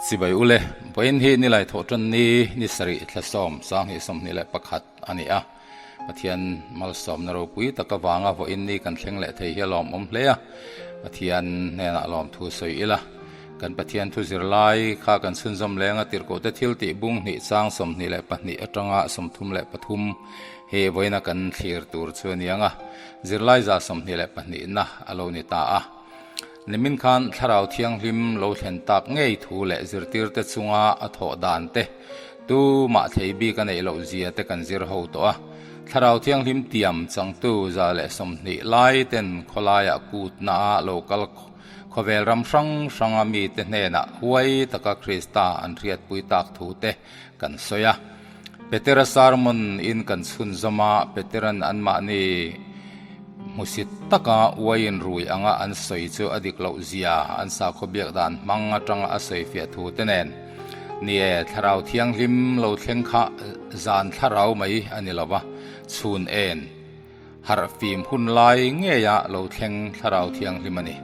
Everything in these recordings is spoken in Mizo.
Chibai ule, vawiin hi nilai thawh tan ni ni sarih thla sawm sanghnih 21 a ni a. Pathian malsawmna ropui tak avanga vawiin ni kan thleng leh thei hi a lawmawm hle a. Pathian hnenah lawmthu sawi ila, kan Pathian thu zirlai kha kan chhunzawm leng a, tirhkohte thil tih bung hnih chang 22 atanga 33 hi vawiina kan thlir tur chu a ni ang a, zirlai za 22 na a lo ni ta a. Nimin khan Thlarau Thianghlim lo thlen tak ngei thu leh zirtirte chunga a thawh dan te, tu mah thei bik a neih loh zia te kan zir ho tawh a. Thlarau Thianghlim tiam changtu 120 lai ten khawlaiah kutna a lo kal khawvel ram hrang hranga mite hnenah huai taka Krista an hriatpui tak thu te kan sawi a. Petera sermon in kan chhunzawm a, Peteran anmahni hmusit taka uaiin rui anga an sawi chu a dik loh zia an sakhaw biak dan hmang atanga a sawi fiah thu te nen. Ni e, Thlarau Thianghlim lo thleng kha zan thlarau mai a ni lo va, chhun en harh fim hun lai ngeia lo thleng Thlarau Thianghlim a ni.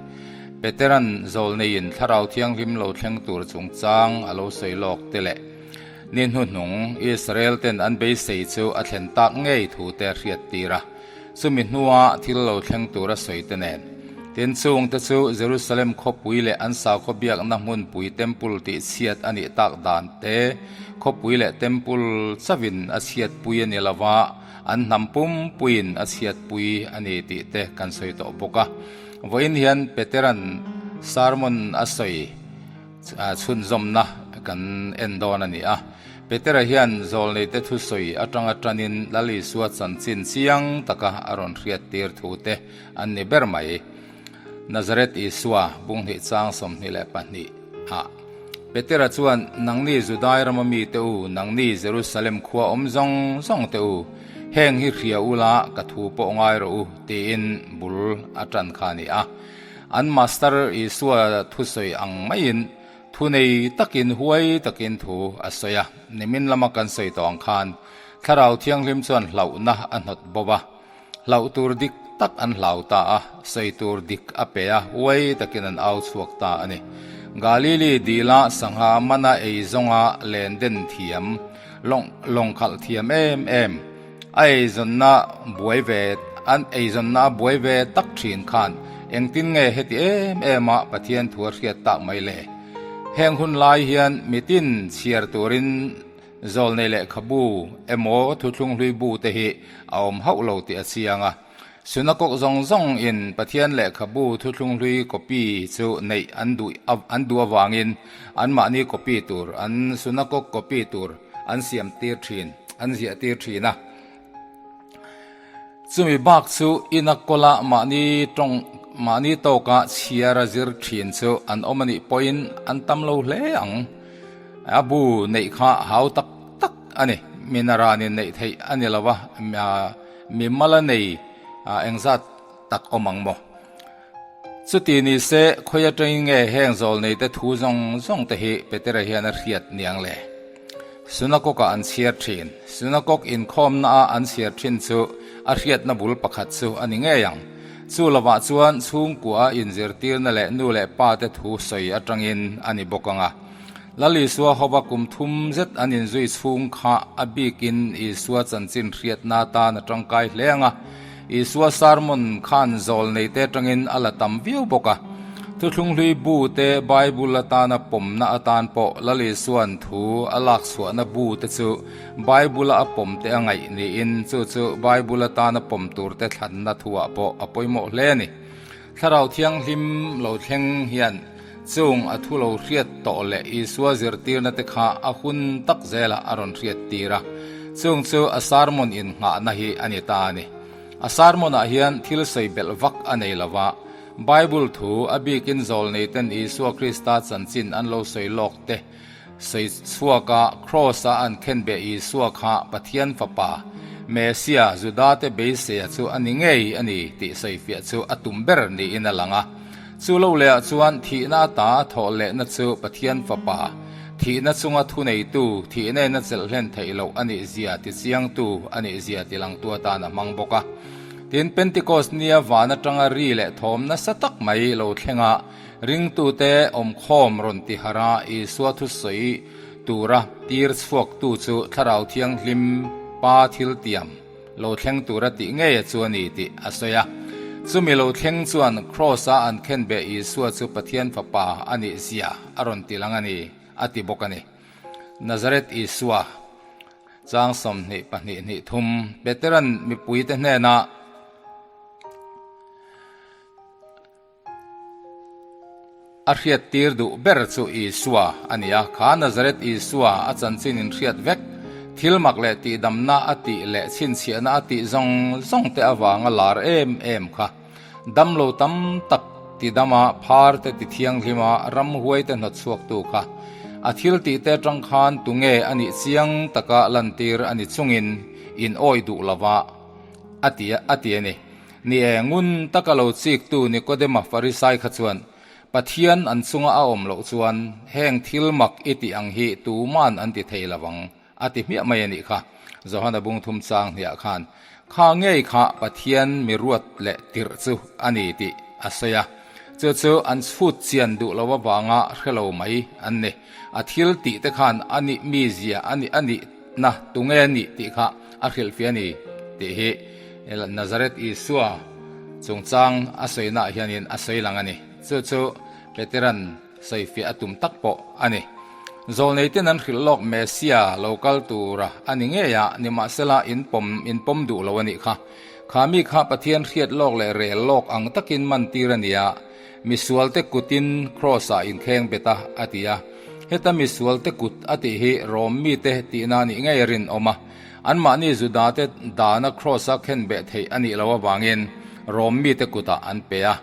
Peteran zawlneiin Thlarau Thianghlim lo thleng tur chungchang a lo sawi lawk te leh ni hnuhnung Israel ten an beisei chu a thlen tak ngei thu te a hriat tir a, chumi hnua thil lo thleng tur a sawi te nen. Tin, chung te chu Jerusalem khawpui leh an sakhaw biakna hmunpui Temple tih chhiat a nih tak dan te, khawpui leh Temple chauhin a chhiatpui a ni lova, An hnam pumpuiin a chhiatpui a ni tih te kan sawi tawh bawk a. Vawiin hian Peteran sermon a sawi chhunzawmna kan en dawn a ni a. Petera hian zawlneite thusawi atanga tanin Lal Isua chanchin chiang taka a rawn hriattir thu te an ni ber mai. Nazareth Isua bunghnih chang 22 ah Petera chuan, Nangni Judai rama mite u, nangni Jerusalem khua awm zawng zawng te u, heng hi hria ula ka thu pawh ngai rawh u, tiin bul a tan kha a ni a. An Master Isua thusawi ang maiin thu nei takin huai takin thu a sawi a. Nimin lama kan sawi tawh ang khan Thlarau Thianghlim chuan hlauhna a hnawt bo va. Hlauh tur dik tak an hlau ta a, sawi tur dik a pe a, huai takin an au chhuak ta a ni. Galili dila sangha mana ei zawnga len den thiam, lawng lawng khalh thiam em em, a eizawnna buai ve an eizawnna a buai ve tak thin khan engtin nge heti em em a Pathian thu a hriat tak mai le? Heng hun lai hian mitin chhiar turin Zawlnei lehkhabu emaw thuthlung hlui bu te hi a awm hauh lo tih a chiang a. Synakok zawng zawng in Pathian lehkhabu thuthlung hlui copy chu neih an duh an duh avangin anmahni copy tur an synakok copy tur an siam tir thin an ziah tir thin a. Chumi bak chu ina kawla mahni tawng mahni tawka chhiar a zir thin chu an awm a nih pawhin an tam lo hle ang. A bu neih kha hau tak tak a ni. Minaranin neih theih a ni lo va, mi mala nei engzat tak awm ang maw? Chuti ni se, khawi atangin nge heng zawlneite thu zawng zawng te hi Petera hian a hriat niang le? Synagog-ah an chhiar thin. Synagog inkhawmna-a an chhiar thin chu a hriatna bul pakhat chu a ni ngei ang. Chu lovah chuan chhungkua inzirtirna leh nu leh pa te thu sawi atangin a ni bawk ang a. Lal Isua hova kum thum zet an inzui chhung kha a bikin Isua chanchin hriatna atan a tangkai hle ang a. Isua sermon khan zawl neite atangin a la tam viau bawk a. Thuthlung hlui bu te Bible atana pawmna atan pawh Lal Isua'n thu a lak chhuahna bu te chu Bible-a a pawm te a ngaih niin chu chu Bible atana pawm tur te thlanna thuah pawh a pawimawh hle a ni. Thlarau Thianghlim lo thleng hian chung a thu lo hriat tawh leh Isua zirtirna te kha a hun tak zelah a rawn hriat tir a, chung chu a sermon innghahna hi a ni ta a ni. A sermon-ah hian thil sawi belh vak a nei lo va, Bible thu a bikin zawlneiten Isua Krista chanchin an lo sawi lawk te sawi chhuak a, Kraws-a an khenbeh Isua kha Pathian Fapa, Mesia, Judate beiseia chu a ni ngei a ni tih sawifiah chu a tum ber niin a lang a. Chu lo lehah chuan thihna ata a thawh lehna chu Pathian Fapa, thihna chunga thuneitu, thihna in a chelh hlen theih loh a nih zia tichiangtu a nih zia tilangtu atan a hmang bawk a. Tin, Pentecost nia van atanga ri leh thawm nasa tak mai lo thleng a. Ringtute awmkhawm rawn ti harh a, Isua thusawi tura tir chhuaktu chu Thlarau Thianghlim Pa thiltiam lo thleng tura tih ngei a chu a ni tih a sawi a. Chumi lo thleng chuan Kraws-a an khenbeh Isua chu Pathian Fapa a nih zia a rawn ti lang a ni, a ti bawk a ni. Nazareth Isua chang 22 hnih thum Petera'n mipuite hnenah, A hriattir duh ber chu Isua a ni a, kha Nazareth Isua a chanchin in hriat vek, thil mak leh tihdamna a tih leh chhinchhiahna a tih zawng zawng te avanga lar em em kha. Damlo tam tak tidama phar te ti thianghlima ramhuai te hnawtchhuaktu kha. A thil tih te atang khan tunge a nih chiang taka lantir a ni chungin in awi duh lova a ti a ti a ni. Ni e, ngun taka lo chiktu Nikodema Farisai kha chuan, Pathian an chunga a awm loh chuan heng thil mak i tih ang hi tuman an ti thei lo ang, a ti hmiah mai a nih kha. Johana bung thum chang hniah khan, Kha ngei kha Pathian mi ruat leh tirh chu a ni tih a sawi a. Chu chu an chhut chian duh lo avanga hre lo mai an ni. A thil tih te khan a nih mizia a nih a nihna tunge a nih tih kha a hrilhfiah a ni tih hi Nazareth Isua chungchang a sawinaah hianin a sawi lang a ni. Chu chu Petera'n sawifiah a tum tak pawh a ni. Zawlneiten an hrilh lawk Messia lo kal tura a ni ngei a, nimahsela in pawm in pawm duh lo a nih kha. Kha mi kha Pathian hriat lawk leh rel lawk ang takin man tir a ni a, misualte kutin Kraws-ah inkheng bet a, a ti a. Heta misualte kut a tih hi Rom mite tihna a nih ngei a rinawm a. Anmahni Judate dana Kraws-a khenbeh theih a nih loh avangin Rom mite kutah an pe a.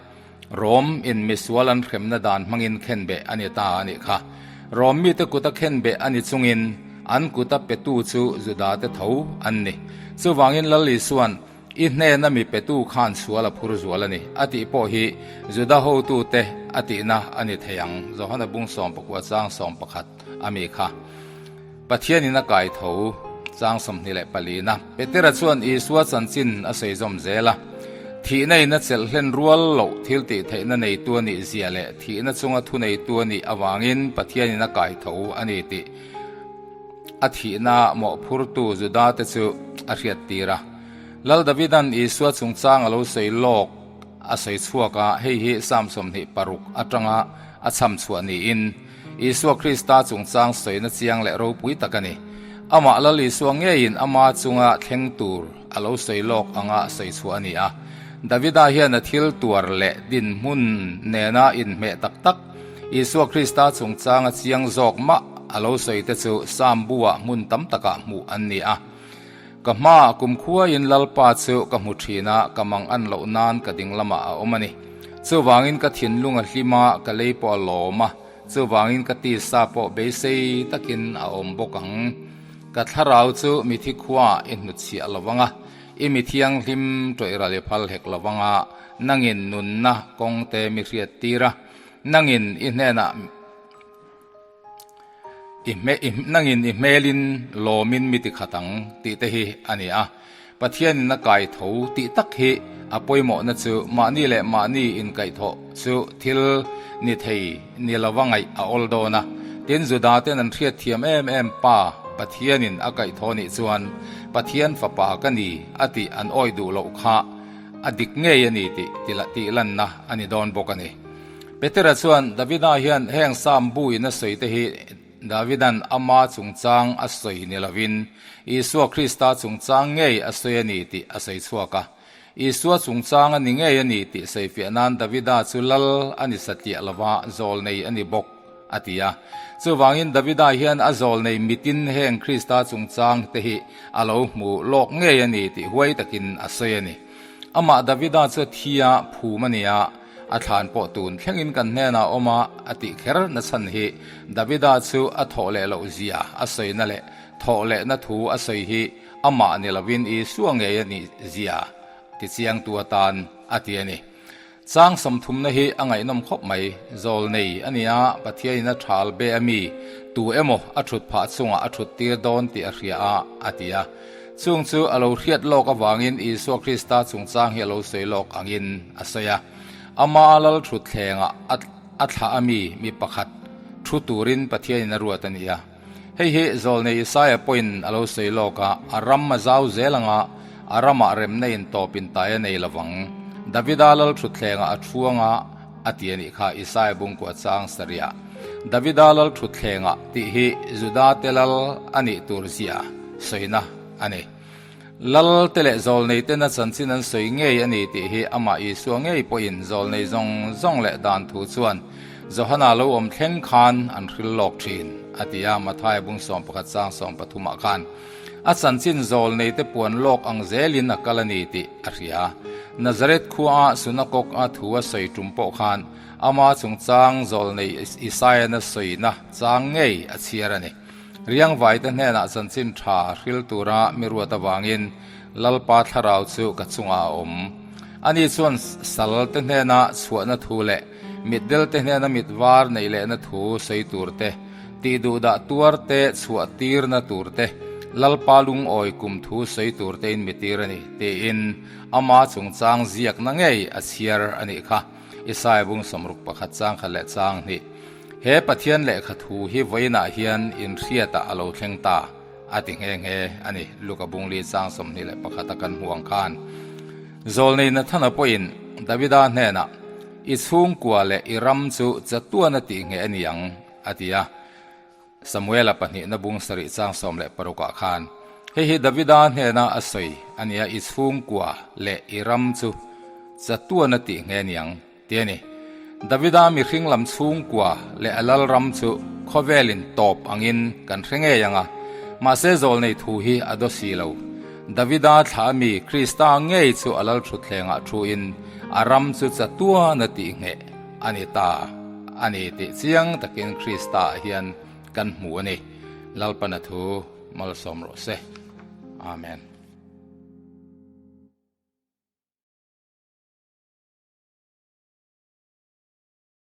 Rom in misual an hremna dan hmangin khenbeh a ni ta a nih kha. Rom mite kuta khenbeh a ni chungin an kuta petu chu Judate tho an ni. Chuvangin Lal Isua'n, I hnena mi petu khan sual a phur zual a ni, a tih pawh hi Juda hotute a tihna a ni thei ang, Johana bung 19 chang 11 a mi kha. Pathianin a kai tho chang 24 na. Petera chuan Isua chanchin a sawi zawm zel a, Thihna in a chelh hlen rual loh thil tih theihna neitu a nih zia leh thihna chunga thu neitu a nih avangin Pathianin a kai tho a ni tih a thihna mawhphurtu Judate chu a hriattir a. Lal Davida'n Isua chungchang a lo sawi lawk a sawi chhuak a, hei hi Psalm 26 atanga a chham chhuah niin, Isua Krista chungchang sawina chiang leh ropui tak a ni. Amah Lal Isua ngeiin ama chunga thleng tur a lo sawi lawk anga sawi chhuah a ni a. Davida hian a thil tuar leh dinhmun nena inhmeh tak tak Isua Krista chungchanga chiang zawk mah a lo sawi te chu Psalm bu-ah hmun tam takah hmuh an ni a. Ka hmaah kumkhuaiin Lalpa chu ka hmu thin a, ka mang an loh nan ka ding lamah a awm a ni. Chuvangin ka thinlung a hlim a, ka lei pawh a lawm a, chuvangin ka tisa pawh beisei takin a awm bawk ang. Ka thlarau chu mithi khuaah i hnutchhiah lo vang a, i mi thianghlim tawih ral i phal hek lo vang a, nangin nunna kawngte mi hriattir a, nangin i hnenah I hme i nangin i hmelin lawmin mi ti khat ang tih te hi a ni a. Pathianin a kai tho tih tak hi a pawimawhna chu mahni leh mahni inkaihthawh chu thil ni thei ni lova ngaih a awl dawn a. Tin, Juda ten an hriatthiam em em pa Pathianin a kaihthawh nih chuan Pathian fapa ka ni a tih an awih duh loh kha a dik ngei a ni tih tih lanna a ni dawn bawk a ni. Petera chuan Davida hian heng Psalm bu in a sawi te hi Davida'n ama chungchang a sawi ni lovin Isua Krista chungchang ngei a sawi a ni tih a sawi chhuak a. Isua chungchang a ni ngei a ni tih sawifiah nan Davida chu lal a ni satliah lova zawlnei a ni bawk a ti a. Chuvangin Davida hian a zawlnei mitin heng Krista chungchang te hi a lo hmu lawk ngei a ni tih huai takin a sawi a ni. Amah Davida chu thi a phum a ni a. A thlan pawh tun thlengin kan hnenah a awm a, a tih kher na chhan hi Davida chu a thawh leh loh zia a sawina leh thawh lehna thu a sawi hi amah ni lovin Isua ngei a nih zia tichiangtu atan a ti a ni. Chang sawmthumna hi a ngaihnawm khawp mai, zawlnei a nia, Pathianin a thal be a mi tu emaw a thut phah chungah a thut tir dawn tih a hria a, a ti a. Chung chu a lo hriat lawk avangin Isua Krista chungchang hi a lo sawi lawk angin a sawi a. Ama lal thutthlengah a. a thlah a mi mi pakhat thu turin Pathianin a ruat a ni a. Hei hi Zawlnei Isaia pawhin a lo sawi lawk a, a ram a zau zel anga a ramah remna in tawp in tai a nei lovang. Davida lal thutthlengah a thu anga a ti a nih kha, Isaia bungkua chang sarih. Davida lal thutthlengah tih hi Judate lal a nih tur zia sawina a ni. Lal te leh zawlnei tena chanchin an sawi ngei a ni tih hi amah Isua ngei pawhin zawlnei zawng zawng leh dan thu chuan Johana lo awm thleng khan an hril lawk thin, a ti a, Mathaia bung 11 chang 13 ah khan a chanchin zawlnei te puan lawk ang zelin a kal a ni tih a hria. Nazareth khua sunakok a thu a sawi tum pawh khan ama chungchang zawlnei Isaiah-na sawina chang ngei a chhiar a ni. Riangvaite hnenah chanchin tha hril tura mi ruat avangin Lalpa thlarau chu ka chungah a awm. Ani chuan sal te hnena chhuahna thu leh mitdel te hnena mit var neih lehna thu sawi tur te, tihduhdah tuar te chhuah tirna tur te, Lalpa lungawi kum thu sawi tur tein mi tir a ni, tiin ama chungchang ziakna ngei a chhiar a nih kha. Isaia bung 61 chang khat leh chang hnih. He Pathian lehkha thu hi vawiinah hian inhriatah a lo thleng ta, a ti nghe nghe a ni, Luka bungli chang 21 a kan hmuh ang khan. Zawlnei Nathana pawhin Davida hnenah, I chhungkua leh i ram chu chatuan a tih ngheh a ni ang, a ti a. Samuela pahnihna bung sarih chang 16 ah khan, Hei hi Davida hnena a sawi a nia, I chhungkua leh i ram chu chatuan a tih nghe niang, ti a ni. Davida mihring lam chhungkua leh a lal ram chu khawvelin tawp angin kan hre ngei ang a, mahse zawlnei thu hi a daw si lo. Davida thlah a mi Krista ngei chu a lal thutthlengah thuin a ram chu chatuan a tih ngheh a ni ta a ni tih chiang takin Krista ah hian kan hmu a ni. Lalpana thu malsawm rawh se. Amen.